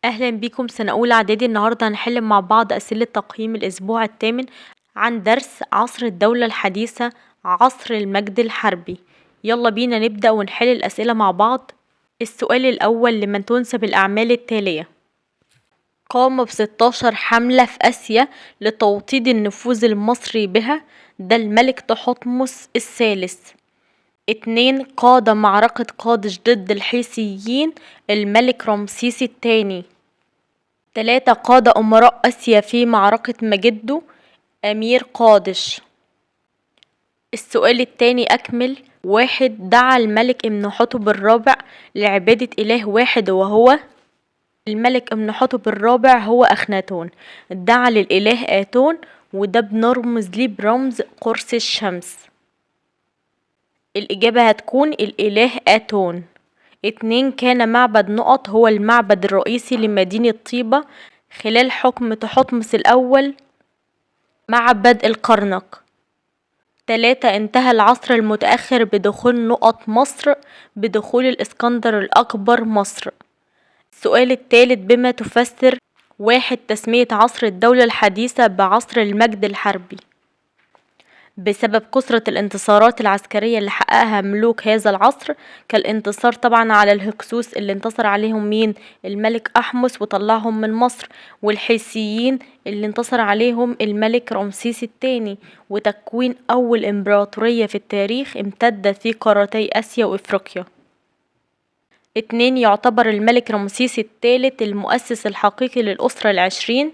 أهلا بيكم سنة أولى إعدادي. النهاردة هنحل مع بعض أسئلة تقييم الأسبوع الثامن عن درس عصر الدولة الحديثة، عصر المجد الحربي. يلا بينا نبدأ ونحل الأسئلة مع بعض. السؤال الأول: لمن تنسب الأعمال التالية؟ قام ب16 حملة في آسيا لتوطيد النفوذ المصري بها، ده الملك تحتمس الثالث. 2، قاد معركة قادش ضد الحيثيين، الملك رمسيس الثاني. 3، قاد أمراء آسيا في معركة مجدو، أمير قادش. السؤال الثاني أكمل. 1، دعا الملك امنحتب الرابع لعبادة إله واحد، وهو الملك امنحتب الرابع هو أخناتون. دعا للإله آتون، وده بنرمز ليه برمز قرص الشمس. الإجابة هتكون الإله آتون. 2، كان معبد نقط هو المعبد الرئيسي لمدينة طيبة خلال حكم تحتمس الأول، معبد الكرنك. 3، انتهى العصر المتأخر بدخول نقط مصر، بدخول الإسكندر الأكبر مصر. السؤال الثالث: بما تفسر 1 تسمية عصر الدولة الحديثة بعصر المجد الحربي؟ بسبب كثرة الانتصارات العسكرية اللي حققها ملوك هذا العصر، كالانتصار طبعا على الهكسوس اللي انتصر عليهم مين؟ الملك أحمس وطلعهم من مصر، والحيثيين اللي انتصر عليهم الملك رمسيس الثاني، وتكوين أول إمبراطورية في التاريخ امتدت في قارتي آسيا وإفريقيا. 2، يعتبر الملك رمسيس الثالث المؤسس الحقيقي للأسرة العشرين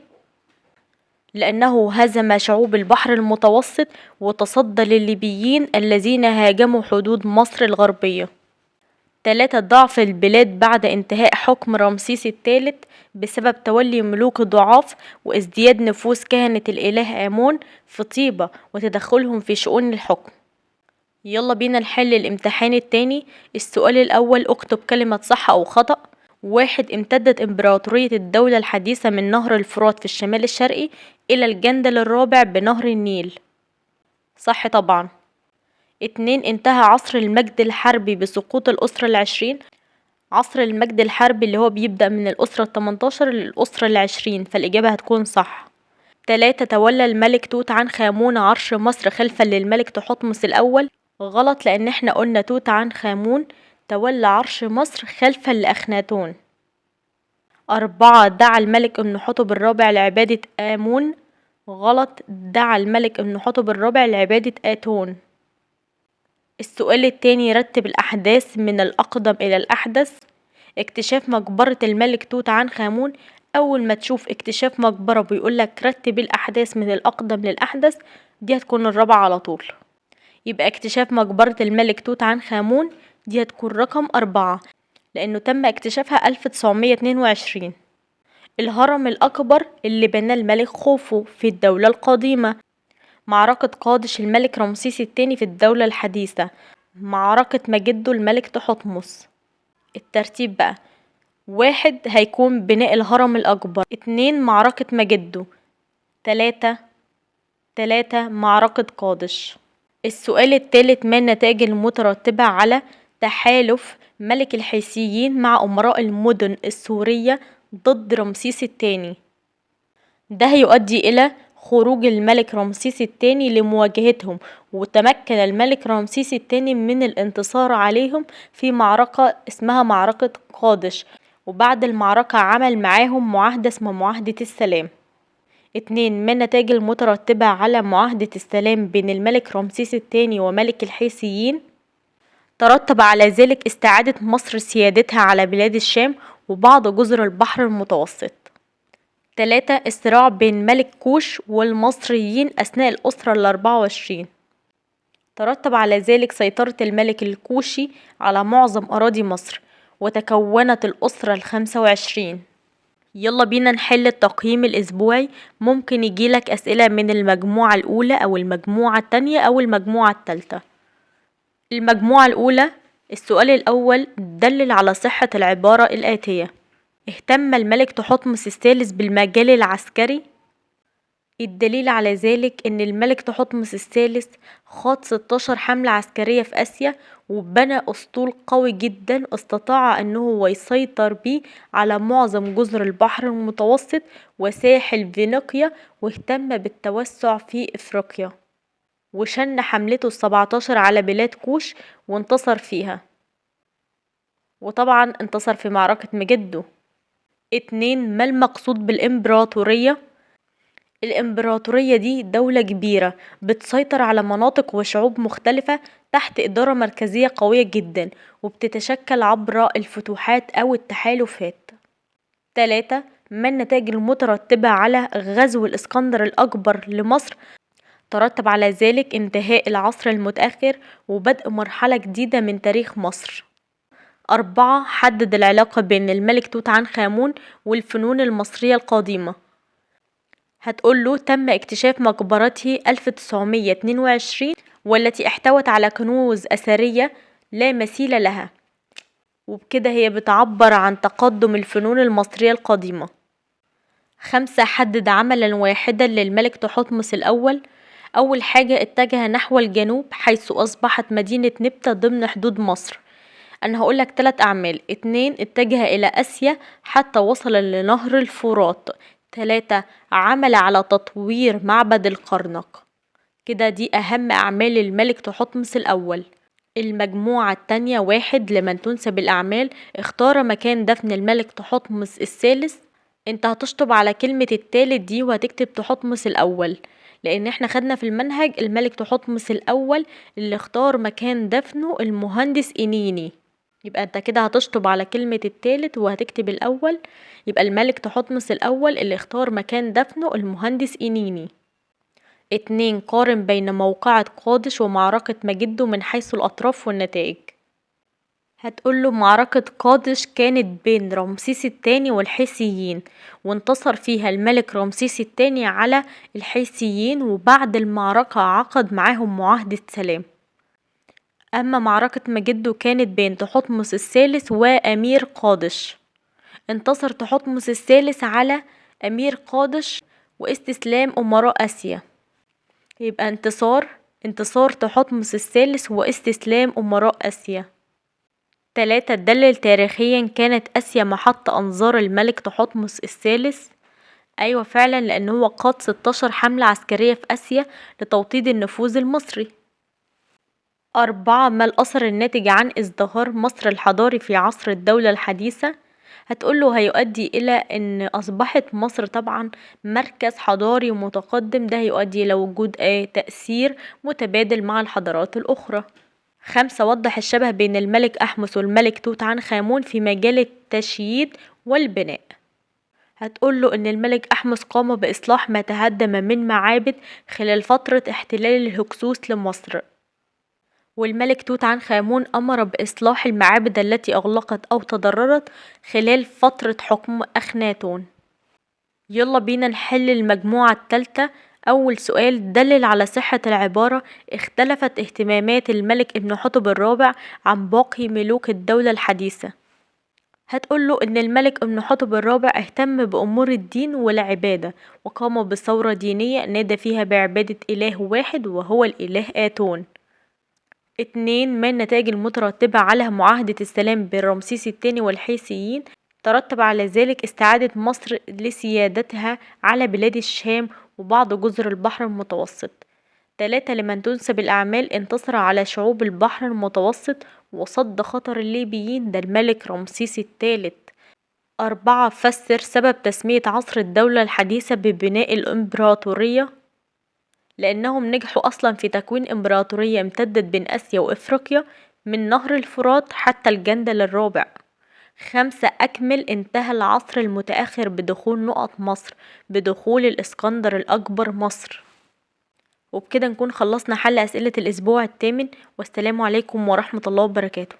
لأنه هزم شعوب البحر المتوسط وتصدى للليبيين الذين هاجموا حدود مصر الغربية. 3، ضعف البلاد بعد انتهاء حكم رمسيس الثالث بسبب تولي ملوك ضعاف وازدياد نفوذ كهنة الإله آمون في طيبة وتدخلهم في شؤون الحكم. يلا بينا نحل الامتحان الثاني. السؤال الأول: اكتب كلمة صح أو خطأ. 1، امتدت إمبراطورية الدولة الحديثة من نهر الفرات في الشمال الشرقي إلى الجندل الرابع بنهر النيل، صح طبعا. 2، انتهى عصر المجد الحربي بسقوط الأسرة العشرين. عصر المجد الحربي اللي هو بيبدأ من الأسرة التمنتاشر للأسرة العشرين، فالإجابة هتكون صح. 3، تولى الملك توت عنخ آمون عرش مصر خلفا للملك تحتمس الأول، غلط، لأن احنا قلنا توت عنخ آمون تولى عرش مصر خلفا لأخناتون. 4، دعا الملك امنحتب الرابع لعبادة آمون، غلط، دعا الملك امنحتب الرابع لعبادة آتون. السؤال الثاني: رتب الأحداث من الأقدم إلى الأحدث. اكتشاف مقبرة الملك توت عنخ آمون، أول ما تشوف اكتشاف مقبرة بيقولك رتب الأحداث من الأقدم للأحدث، دي هتكون الرابعة على طول. يبقى اكتشاف مقبرة الملك توت عنخ آمون دي هتكون رقم 4، لأنه تم اكتشافها 1922. الهرم الأكبر اللي بناه الملك خوفو في الدولة القديمة. معركة قادش الملك رمسيس الثاني في الدولة الحديثة. معركة مجدو الملك تحتمس. الترتيب بقى: 1 هيكون بناء الهرم الأكبر، 2 معركة مجدو، 3 معركة قادش. السؤال الثالث: ما النتائج المترتبة على تحالف ملك الحيثيين مع أمراء المدن السورية ضد رمسيس الثاني؟ ده هيؤدي إلى خروج الملك رمسيس الثاني لمواجهتهم، وتمكن الملك رمسيس الثاني من الانتصار عليهم في معركة اسمها معركة قادش، وبعد المعركة عمل معاهم معاهدة اسمها معاهدة السلام. 2، ما النتائج المترتبة على معاهدة السلام بين الملك رمسيس الثاني وملك الحيثيين؟ ترتب على ذلك استعادة مصر سيادتها على بلاد الشام وبعض جزر البحر المتوسط. 3، الصراع بين ملك كوش والمصريين أثناء الأسرة الأربعة وعشرين. ترتب على ذلك سيطرة الملك الكوشي على معظم أراضي مصر، وتكونت الأسرة الخمسة وعشرين. يلا بينا نحل التقييم الأسبوعي. ممكن يجيلك أسئلة من المجموعة الأولى أو المجموعة التانية أو المجموعة التالتة. المجموعة الأولى: السؤال الأول: دلل على صحة العبارة الآتية. اهتم الملك تحتمس الثالث بالمجال العسكري. الدليل على ذلك إن الملك تحتمس الثالث خاض 16 حملة عسكرية في آسيا، وبنى أسطول قوي جدا استطاع أنه هو يسيطر بيه على معظم جزر البحر المتوسط وساحل فينيقيا، واهتم بالتوسع في إفريقيا، وشن حملته ال17 على بلاد كوش وانتصر فيها، وطبعا انتصر في معركة مجدو. 2، ما المقصود بالإمبراطورية؟ الإمبراطورية دي دولة كبيرة بتسيطر على مناطق وشعوب مختلفة تحت إدارة مركزية قوية جدا، وبتتشكل عبر الفتوحات أو التحالفات. 3، ما النتائج المترتبة على غزو الإسكندر الأكبر لمصر؟ ترتب على ذلك انتهاء العصر المتأخر وبدء مرحلة جديدة من تاريخ مصر. 4، حدد العلاقة بين الملك توت عنخ آمون والفنون المصرية القديمة. هتقول له تم اكتشاف مقبرته 1922 والتي احتوت على كنوز أثرية لا مثيل لها، وبكده هي بتعبر عن تقدم الفنون المصرية القديمة. 5، حدد عملا واحدا للملك تحتمس الأول. أول حاجة اتجه نحو الجنوب حيث أصبحت مدينة نبتة ضمن حدود مصر. أنا هقولك 3 أعمال. 2، اتجه إلى آسيا حتى وصل لنهر الفرات. 3، عمل على تطوير معبد الكرنك. كده دي أهم أعمال الملك تحتمس الأول. المجموعة التانية، 1، لمن تنسب الأعمال. اختار مكان دفن الملك تحتمس الثالث. انت هتشطب على كلمة الثالث دي وهتكتب تحتمس الأول، لأن احنا خدنا في المنهج الملك تحتمس الأول اللي اختار مكان دفنه المهندس إنيني، يبقى انت كده هتشطب على كلمة الثالث وهتكتب الأول، يبقى الملك تحتمس الأول اللي اختار مكان دفنه المهندس إنيني. 2، قارن بين موقعة قادش ومعركة مجدو من حيث الأطراف والنتائج. هتقوله معركة قادش كانت بين رمسيس الثاني والحيثيين، وانتصر فيها الملك رمسيس الثاني على الحيثيين، وبعد المعركة عقد معاهم معاهدة سلام. أما معركة مجدو كانت بين تحتمس الثالث وأمير قادش، انتصر تحتمس الثالث على أمير قادش واستسلام أمراء آسيا، يبقى انتصار تحتمس الثالث واستسلام أمراء آسيا. 3، دلل تاريخيا كانت آسيا محط أنظار الملك تحتمس الثالث. أيوة فعلا، لأن هو قاد 16 حملة عسكرية في آسيا لتوطيد النفوذ المصري. 4، ما الأثر الناتج عن ازدهار مصر الحضاري في عصر الدولة الحديثة؟ هتقوله هيؤدي إلى أن أصبحت مصر طبعا مركز حضاري متقدم، ده هيؤدي إلى وجود تأثير متبادل مع الحضارات الأخرى. 5، وضح الشبه بين الملك أحمس والملك توت عنخ آمون في مجال التشييد والبناء. هتقوله إن الملك أحمس قام بإصلاح ما تهدم من معابد خلال فترة احتلال الهكسوس لمصر، والملك توت عنخ آمون أمر بإصلاح المعابد التي أغلقت أو تضررت خلال فترة حكم أخناتون. يلا بينا نحل المجموعة الثالثة. أول سؤال، دلل على صحة العبارة اختلفت اهتمامات الملك امنحتب الرابع عن باقي ملوك الدولة الحديثة. هتقوله إن الملك امنحتب الرابع اهتم بأمور الدين والعبادة، وقام بثورة دينية نادى فيها بعبادة إله واحد وهو الإله آتون. 2، ما النتائج المترتبة على معاهدة السلام بين رمسيس الثاني والحيثيين؟ ترتب على ذلك استعادة مصر لسيادتها على بلاد الشام وبعض جزر البحر المتوسط. 3، لمن تنسب الأعمال انتصر على شعوب البحر المتوسط وصد خطر الليبيين، ده الملك رمسيس الثالث. 4، فسر سبب تسمية عصر الدولة الحديثة ببناء الإمبراطورية، لأنهم نجحوا أصلا في تكوين إمبراطورية امتدت بين آسيا وإفريقيا من نهر الفرات حتى الجندل الرابع. 5، أكمل انتهى العصر المتأخر بدخول نقط مصر، بدخول الإسكندر الأكبر مصر. وبكده نكون خلصنا حل أسئلة الأسبوع الثامن، والسلام عليكم ورحمة الله وبركاته.